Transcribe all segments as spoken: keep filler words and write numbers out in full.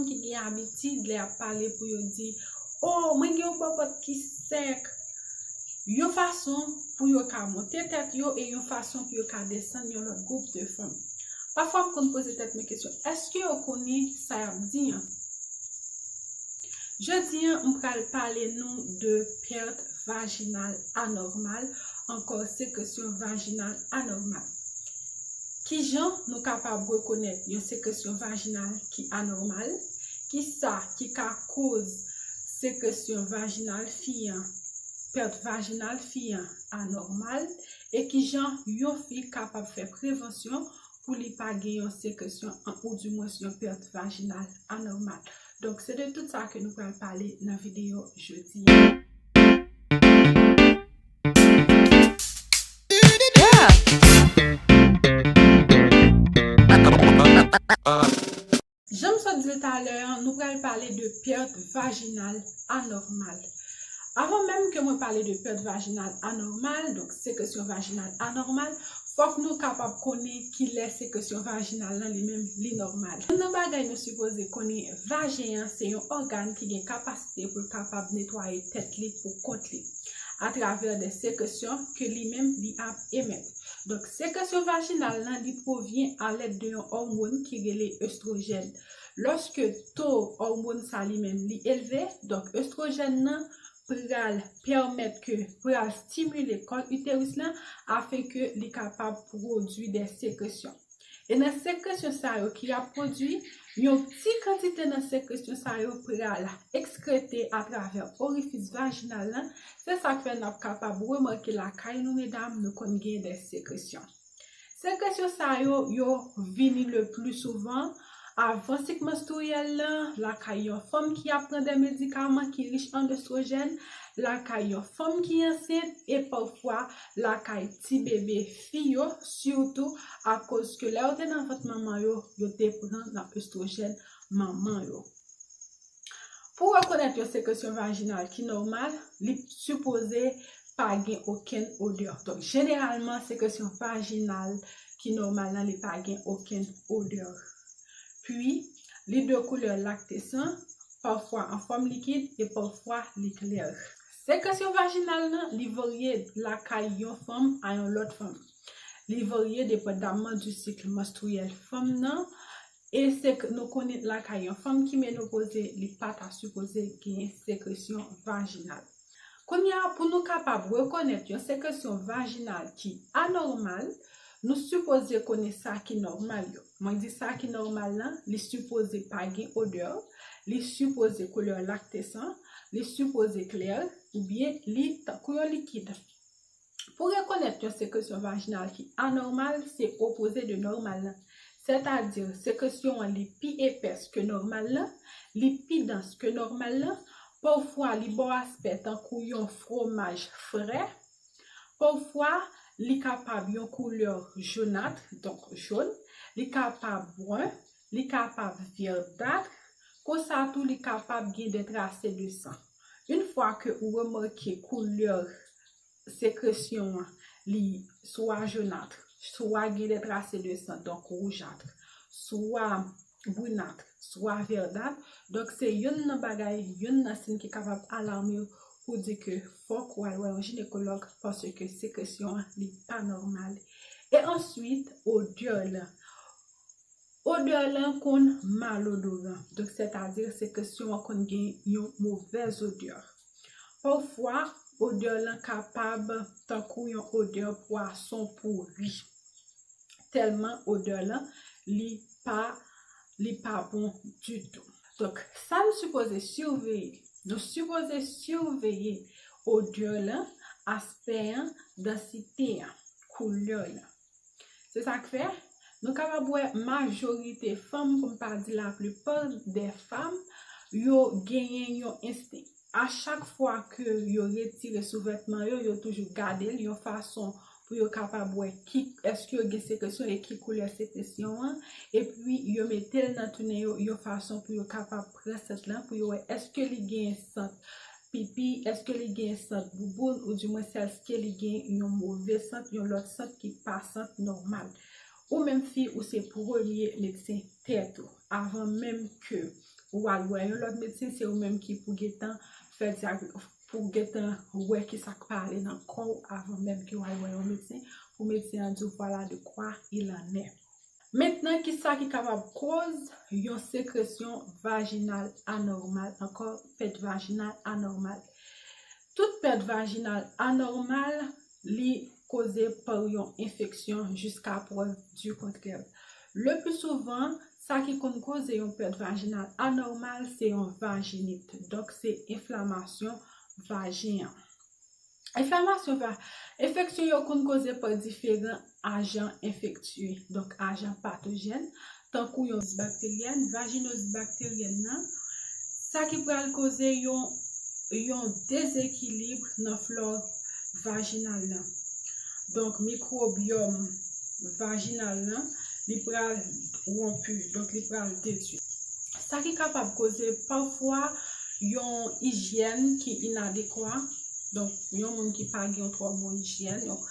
ki gen abitid lè y ap pale pou yo di, "O, mwen gen yon bòbòt ki sèk." Yon fason pou yo ka monte tèt yo e yon fason pou yo ka desann yon lòt gwoup de fanm. Pafwa m konn poze tèt mwen kesyon, èske yo konnen sa y ap di an? Jodi an, m pral pale nou de pèt vajinal anòmal, ankò sekresyon vajinal anòmal. Kijan nou kapab rekonèt yon sekresyon vajinal ki anòmal? Kisa ki ka koz sekresyon vajinal fi an, pèt vajinal fi an anòmal? E kijan yon fi kapab fè prevansyon pou li pa gen yon sekresyon an, oudimwens yon pèt vajinal anòmal? Donk, se de tout sa ke nou pral pale nan videyo jodi a. Jan m sot di l talè an, nou pral pale de pèt vajinal anòmal. Avan menm ke mwen pale de pèt vajinal anòmal, donk sekresyon vajinal anòmal, fòk nou kapab konnen kilè sekresyon vajinal lan li menm li nòmal. Youn nan bagay nou sipoze konnen, vajen an se yon ògàn ki gen kapasite pou l kapab netwaye tèt li pou kont li atravè de sekresyon ke li menm li ap emèt. Donk, sekresyon vajinal lan, li pwovyen alèd de yon òmòn ki rele estwojèn. Lòske to òmòn sa li menm li elve, donk estwojèn nan pral pèmèt ke, pral stimile kòl iteris lan afin ke li kapab pwodui de sekresyon. E nan sekresyon sa yo ki ap pwodui, yon ti kantite nan sekresyon sa yo pral ekskrete atravè orifis vajinal lan. Se sa k fè n ap kapab remake lakay nou, medam, nou konn gen de sekresyon. Sekresyon sa yo, yo vini le pli souvan avan sik manstriyèl lan, lakay yon fanm ki ap pran de medikaman ki rich an estwojèn, lakay yon fanm ki ansent, e pafwa lakay ti bebe fi yo, sitou akoz ke lè yo te nan vant manman yo, yo te pran nan estwojèn manman yo. Pou rekonèt yon sekresyon vajinal ki nòmal, li sipoze pa gen okenn odè. Donk, jeneralman, sekresyon vajinal ki nòmal lan, li pa gen okenn odè. Pi, li de koulè lakte san, pafwa an fòm likid e pafwa li klè. Sekresyon vajinal lan, li varye lakay yon fanm a yon lòt fanm. Li varye depandaman di sik manstriyèl fanm nan. E se ke nou konnen lakay yon fanm ki menopoze, li pa ta sipoze gen sekresyon vajinal. Kounye a, pou nou kapab rekonèt yon sekresyon vajinal ki anòmal, nou sipoze konnen sa ki nòmal yo. Mwen di sa ki nòmal lan, li sipoze pa gen odè, li sipoze koulè lakte san, li sipoze klè, oubyen li tankou yon likid. Pou rekonèt yon sekresyon vajinal ki anòmal, se opoze de nòmal lan. Sètadi, sekresyon an li pi epès ke nòmal lan, li pi dans ke nòmal lan, pafwa li ba w aspè tankou yon fwomaj fre, pafwa li kapab yon koulè jonat, donk jòn, li kapab bren, li kapab vèdat, konsa tou li kapab gen de trase de san. Yon fwa ke ou remake koulè sekresyon an, li swa jonat, swa gen de trase de san, donk woujat, swa brinat, swa vèdat. Donk, se youn nan bagay, youn nan siy ki kapab alame w pou di ke fòk w al wè yon jinekològ paske sekresyon an, li pa nòmal. E answit, odè lan. Odè lan konn malodoran. Donk, sètadi, sekresyon an konn gen yon movèz odè. Pafwa, odè lan kapab tankou yon odè pwason pouri. Tèlman odè lan, li pa, li pa bon ditou. Donk, sa n sipoze siveye? Nou sipoze siveye odè lan, aspè an, dansite an, koulè lan. Se sa k fè, nou kapab wè majorite fanm, pou m pa di laplipa dè fanm, yo genyen yon ensten. A chak fwa ke yo retire souvètman yo, yo toujou gade l yon fason pou yo kapab wè ki, èske yo gen sekresyon e ki koulè sekresyon an, epi yo mete l nan tou nen yo yon fason pou yo kapab pran sant lan, pou yo wè èske li gen sant pipi, èske li gen sant bouboun, oudimwens èske li gen yon move sant, yon lòt sant ki pa sant nòmal. Ou menm fi, ou se premye medsen tèt ou. avan menm ke ou al wè yon lòt medsen, se ou menm ki pou gentan fè dyag-, pou gentan wè ki sa k pa ale nan kò w avan menm ke w al wè yon medsen, pou medsen an di w vwala de kwa il en est. Mentnan, ki sa ki kapab koz yon sekresyon vajinal anòmal, ankò, pèt vajinal anòmal? Tout pèt vajinal anòmal, li koze pa yon enfeksyon jiska prèv di kontrè. Le pli souvan, sa ki konn koze yon pèt vajinal anòmal, se yon vajinit. Donk, se enflamasyon vajen an. Enflamasyon va, enfeksyon yo konn koze pa diferan ajan enfektye, donk ajan patojèn, tankou yon bakteryèn, vajinoz bakteryèn nan, sa ki pral koze yon, yon dezekilib nan flò vajinal lan. Donk, mikwobyòm vajinal lan, li pral wonpi, donk li pral detwi. Sa ki kapab koze pafwa yon ijyèn ki inadekwa, donk yon moun ki pa gen yon twò bon ijyèn, yon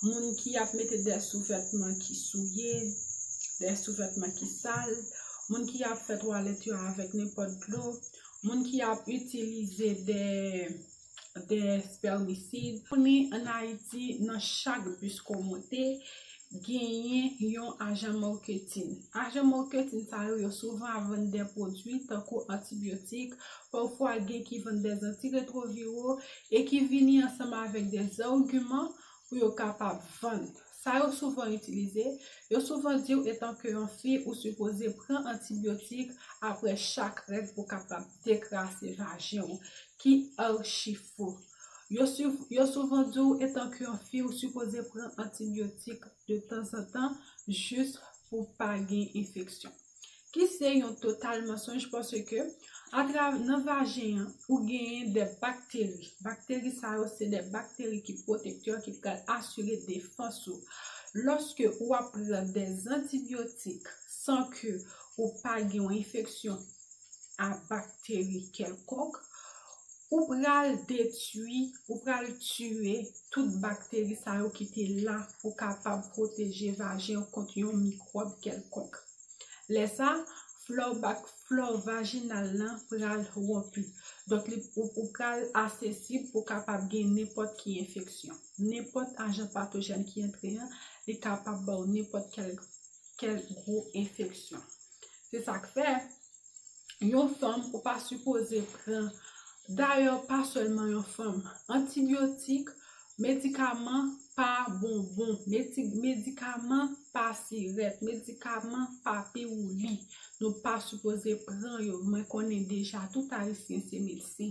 moun ki ap mete de souvètman ki souye, de souvètman ki sal, moun ki ap fè twalèt yo avèk nenpòt dlo, moun ki ap itilize de, de spèmisid. Konnen ann Ayiti, nan chak bis ke w monte, genyen yon ajan maketin. Ajan maketin sa yo, yo souvan ap vann de pwodui tankou antibyotik, pafwa gen ki vann de zantiretwoviro e ki vini ansanm avèk de agiman pou yo kapab vann. Sa yo souvan itilize, yo souvan di w etan ke yon fi ou sipoze pran antibyotik apre chak règ pou kapab dekrase vajen ou, ki achi fo. Yo, sou, yo souvan di w etan ke yon fi ou sipoze pran antibyotik de tanzantan jis pou pa gen enfeksyon. Ki se yon total mansonj paske atrav-, nan vajen an, ou genyen de bakteri. Bakteri sa yo se de bakteri ki pwotektè ki pral asire defans ou. Lòske ou ap pran de antibyotik san ke ou pa gen yon enfeksyon a bakteri kèlkonk, ou pral detwi, ou pral tiye tout bakteri sa yo ki te la pou kapab pwoteje vajen w kont yon mikwòb kèlkonk. Lè sa, flò bak-, flò vajinal lan pral wonpi. Donk, li, ou, ou pral asesib pou kapab gen nenpòt ki enfeksyon. Nenpòt ajan patojèn ki antre an, li kapab ba w nenpòt kèl, kèl gwo enfeksyon. Se sa k fè, yon fanm ou pa sipoze pran, dayè, pa sèlman yon fanm, antibyotik, medikaman pa bonbon, medi-, medikaman pa sirèt, medikaman pa piwouli. Nou pa sipoze pran yo. Mwen konnen deja tout Ayisyen se medsen,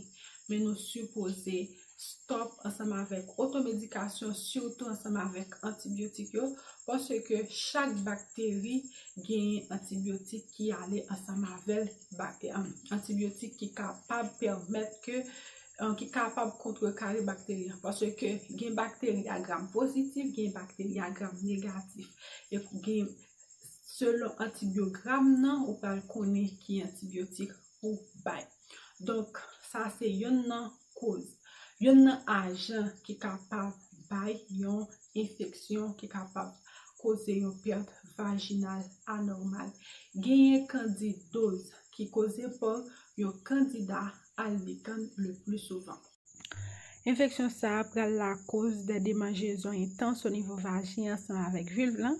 men nou sipoze stòp ansanm avèk otomedikasyon, sitou ansanm avèk antibyotik yo, paske chak bakteri genyen antibyotik ki ale ansanm avè l, bak-, em, antibyotik ki kapab pèmèt ke, em, ki kapab kontrekare bakteri an. Paske gen bakteri a gram pozitif, gen bakteri a gram negatif. E gen, selon antibyogram nan, ou pral konnen ki antibyotik pou bay. Donk, sa se yonn nan koz, yonn nan ajan ki kapab bay yon enfeksyon, ki kapab koze yon pèt vajinal anòmal. Genyen kandidoz ki koze pa yon kandida albikan le pli souvan. Enfeksyon sa a pral lakoz de demanjezon entans o nivo vajen ansanm avèk vilv lan,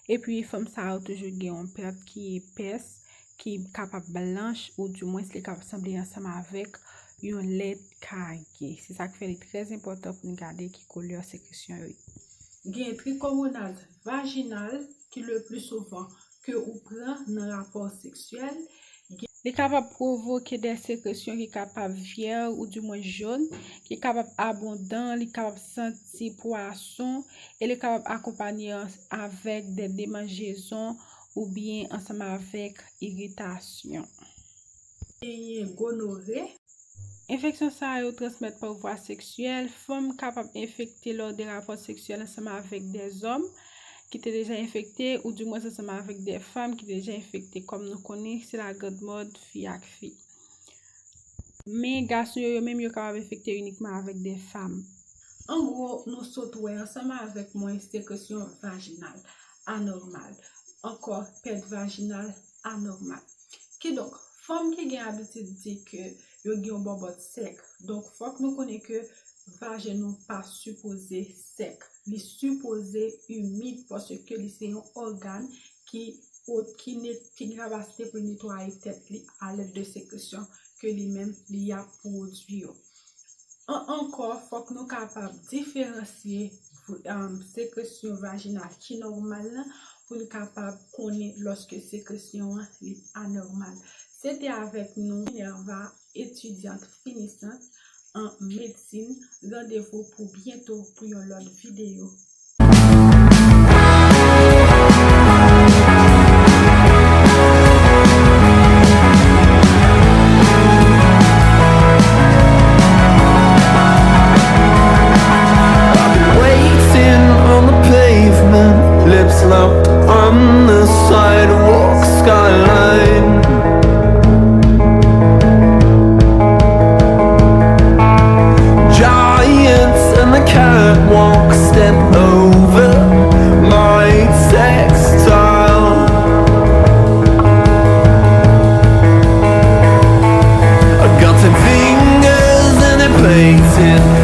epi fanm sa yo toujou gen yon pèt ki epès, ki kapab blanch, oudimwens li kapab sanble ansanm avèk yon lèt kage. Se sa k fè li trè enpòtan pou n gade ki koulè sekresyon yo ye. Gen trikomonaz vajinal ki le pli souvan ke ou pran nan rapò seksyèl. Li kapab pwovoke de sekresyon ki kapab vyè oudimwens jòn, ki kapab abondan, li kapab santi pwason, e li kapab akonpanye an-, avèk de demanjezon oubyen ansanm avèk iritasyon. Genyen gonore. Enfeksyon sa yo transmèt pa vwa seksyèl. Fanm kapab enfekte lò de rapò seksyèl ansanm avèk de zòm ki te deja enfekte, oudimwens ansanm avèk de fanm ki te deja enfekte. Kòm nou konnen, se lagrann mòd fi ak fi. Men gason yo, yo menm, yo kapab enfekte inikman avèk de fanm. An gwo, nou sot wè ansanm avèk mwen sekresyon vajinal anòmal, ankò pèt vajinal anòmal. Kidonk, fanm ki gen abitid di ke yo gen yon bòbòt sèk. Donk, fòk nou konnen ke vajen nou pa sipoze sèk. Li sipoze imid paske li se yon ògàn ki, ki, ki gen kapasite pou netwaye tèt li alèd de sekresyon ke li menm li ap pwodui yo. An, ankò, fòk nou kapab diferansye, um, sekresyon vajinal ki nòmal lan pou n kapab konnen lòske sekresyon an li anòmal. Se te avèk nou, Minerva, etidyant finisant an medsin. Randevou pou byento pou yon lòt videyo. I've been waiting on the pavement, lips locked on the sidewalk skyline. Giants and the catwalk step over my textile. I got ten fingers and they're painted